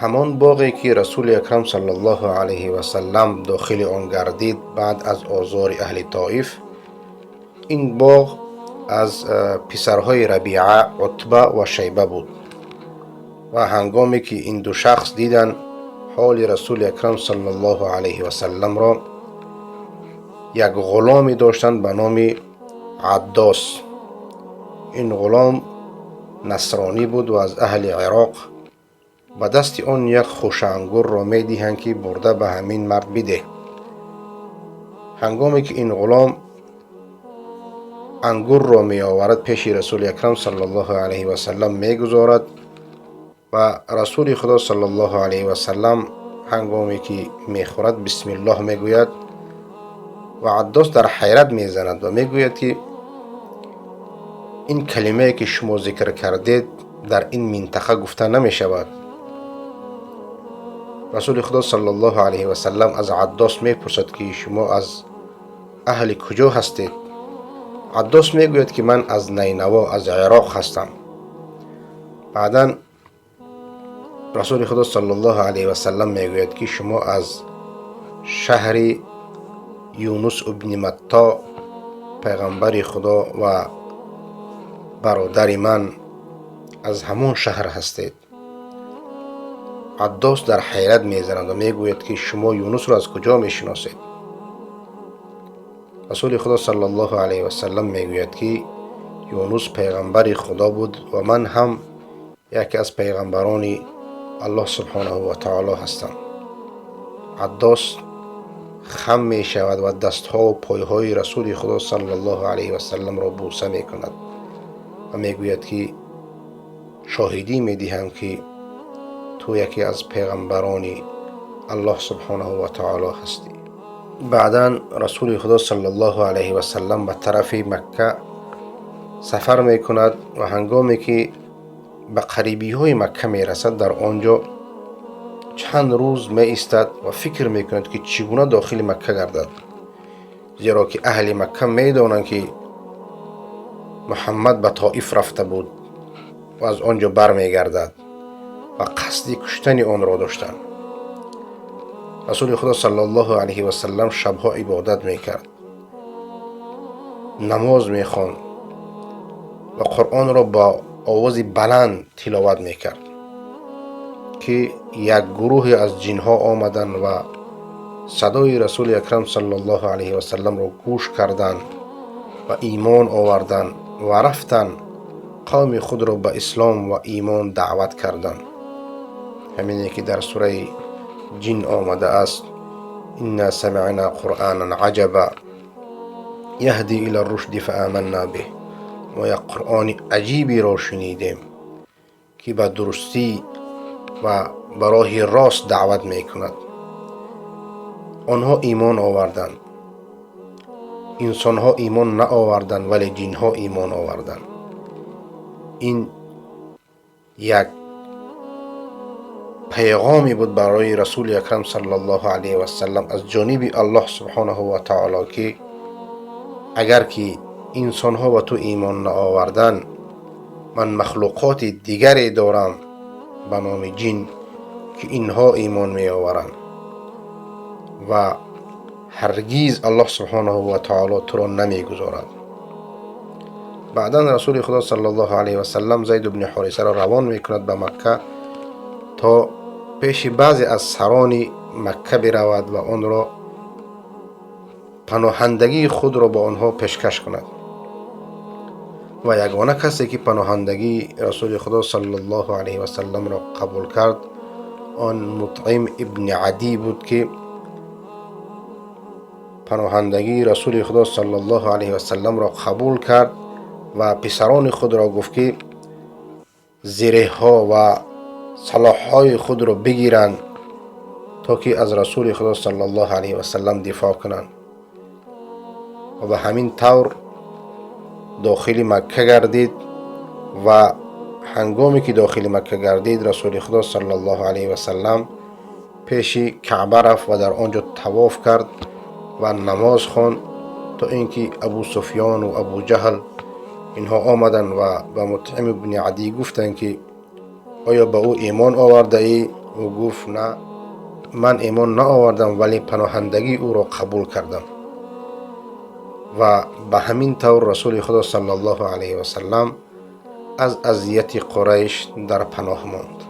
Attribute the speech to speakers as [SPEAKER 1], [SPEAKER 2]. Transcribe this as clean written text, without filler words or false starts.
[SPEAKER 1] همان باغی که رسول اکرم صلی الله علیه و سلم داخل آن گردید بعد از آزار اهل طائف، این باغ از پسرهای ربیعه، عتبه و شیبه بود. و هنگامی که این دو شخص دیدند حال رسول اکرم صلی الله علیه و سلم را، یک غلامی داشتند به نام عداس. این غلام نصرانی بود و از اهل عراق. به دست آن یک خوشه انگور را میدهند که برده به همین مرد بده. هنگامی که این غلام انگور را می آورد، پیش رسول اکرم صلی الله علیه و سلم می گذارد و رسول خدا صلی الله علیه و سلم هنگامی که می خورد بسم الله می گوید و عداس در حیرت می زند و می گوید که این کلمه که شما ذکر کردید در این منطقه گفته نمی شود. رسول خدا صلی الله علیه و سلم از عداس می پرسد که شما از اهل کجا هستید؟ عداس می گوید که من از نینوا، از عراق هستم. بعدا رسول خدا صلی الله علیه و سلم می گوید که شما از شهر یونس ابن متی، پیغمبر خدا و برادر من، از همون شهر هستید. عداس در حیرت میزند و میگوید که شما یونس را از کجا میشناسید؟ رسول خدا صلی الله علیه و سلم میگوید که یونس پیغمبر خدا بود و من هم یکی از پیغمبران الله سبحانه و تعالی هستم. عداس خم می شود و دستها و پایهای رسول خدا صلی الله علیه و سلم را بوسه می کند و می گوید که شاهدی می دهم که تو یکی از پیغمبران الله سبحانه و تعالی هستی. بعدا رسول خدا صلی الله علیه و سلم به طرف مکه سفر می کند و هنگامی که به قریبی های مکه می رسد، در آنجا چند روز می ایستد و فکر می کند که چگونه داخل مکه گردد، زیرا که اهل مکه می دانند که محمد به طائف رفته بود و از آنجا بر می گردد و قصد کشتن آن را داشتند. رسول خدا صلی الله علیه و سلم شبها عبادت می کرد، نماز می خواند و قرآن را با آواز بلند تلاوت می کرد که یک گروه از جنها آمدند و صدای رسول اکرم صلی الله علیه و سلم را گوش کردند و ایمان آوردند و رفتند قوم خود را به اسلام و ایمان دعوت کردند. همینه که در سوره جن آمده است: انا سمعنا قرآنا عجبا یهدی الی الرشد فآمنا به. ما یک قرآن عجیبی را شنیدیم که به درستی و به راه راست دعوت می کند. آنها ایمان آوردند. انسان ها ایمان نآوردند ولی جن ها ایمان آوردند. این یک پیغامی بود برای رسول اکرم صلی الله علیه و سلم از جانب الله سبحانه و تعالی که اگر که انسان ها به تو ایمان نآوردن، من مخلوقات دیگری دارم به نام جن که اینها ایمان می آورند و هرگیز الله سبحانه و تعالی تو را نمی گذارد. بعدا رسول خدا صلی الله علیه و سلم زید بن حارثه را روان می کند به مکه تا پیش بعضی از سران مکه برود و آن را پناهندگی خود را با آنها پیشکش کند. و یگانه کسی که پناهندگی رسول خدا صلی الله علیه و سلم را قبول کرد آن مطعم ابن عدی بود که پناهندگی رسول خدا صلی الله علیه و سلم را قبول کرد و پسران خود را گفت که زره ها و سلاح های خود را بگیرند تا که از رسول خدا صلی الله علیه و سلم دفاع کنند. و به همین طور داخل مکه گردید و هنگامی که داخل مکه گردید، رسول خدا صلی الله علیه و سلم پیش کعبه رفت و در آنجا طواف کرد و نماز خواند تا اینکه ابو سفیان و ابو جهل اینها آمدند و به مطعم بن عدی گفتند که آیا به او ایمان آورده ای؟ او گفت نه، من ایمان نآوردم ولی پناهندگی او را قبول کردم. و به همین طور رسول خدا صلی الله علیه و سلم از اذیت قریش در پناه ماند.